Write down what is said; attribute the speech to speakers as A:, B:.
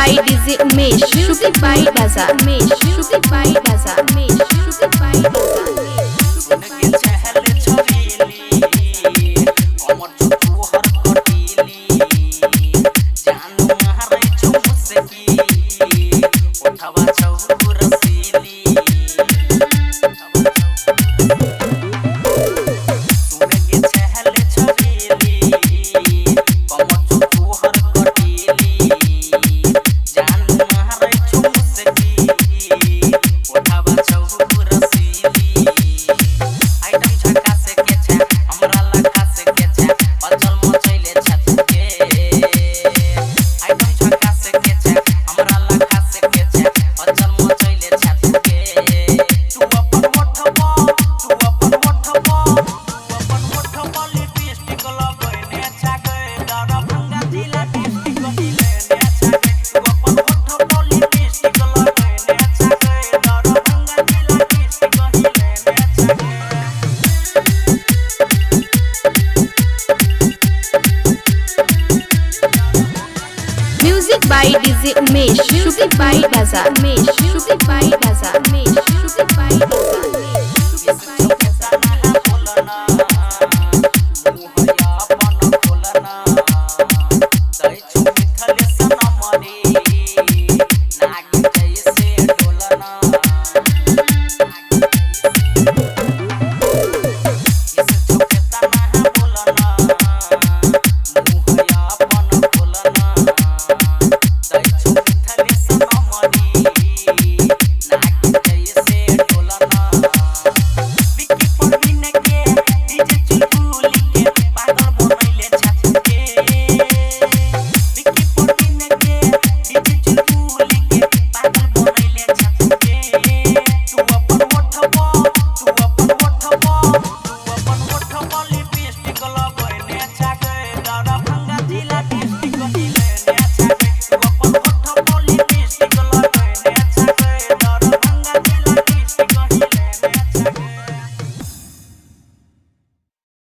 A: by DJ Umesh music by Baza Umesh music by Baza Umesh music by Baza.
B: सुन के चहल छबीली कमर जो तोहर कटीली जान मारै छौ मुसकी ओठवा छौ रसीली। सुन के चहल छबीली कमर जो तोहर कटीली जान मारै छौ मुसकी ओठवा छौ रसीली। आइटम झका से के छे हमरा लखा से के छे अचल मचैले छत के। आइटम झका से के छे हमरा लखा से के छे अचल मचैले छत के। तू अपन ओठवा तू अपन ओठवा तू अपन ओठवा लिपस्टिक लगैने छागे दरभंगा जिला डिस्ट्रिक्ट हिलेने छागे। तू अपन ओठवा लिपस्टिक लगैने छागे दरभंगा जिला district हिलेने Chhage.
A: Music by DJ Umesh music by Baza Umesh music by Baza Umesh music by Baza.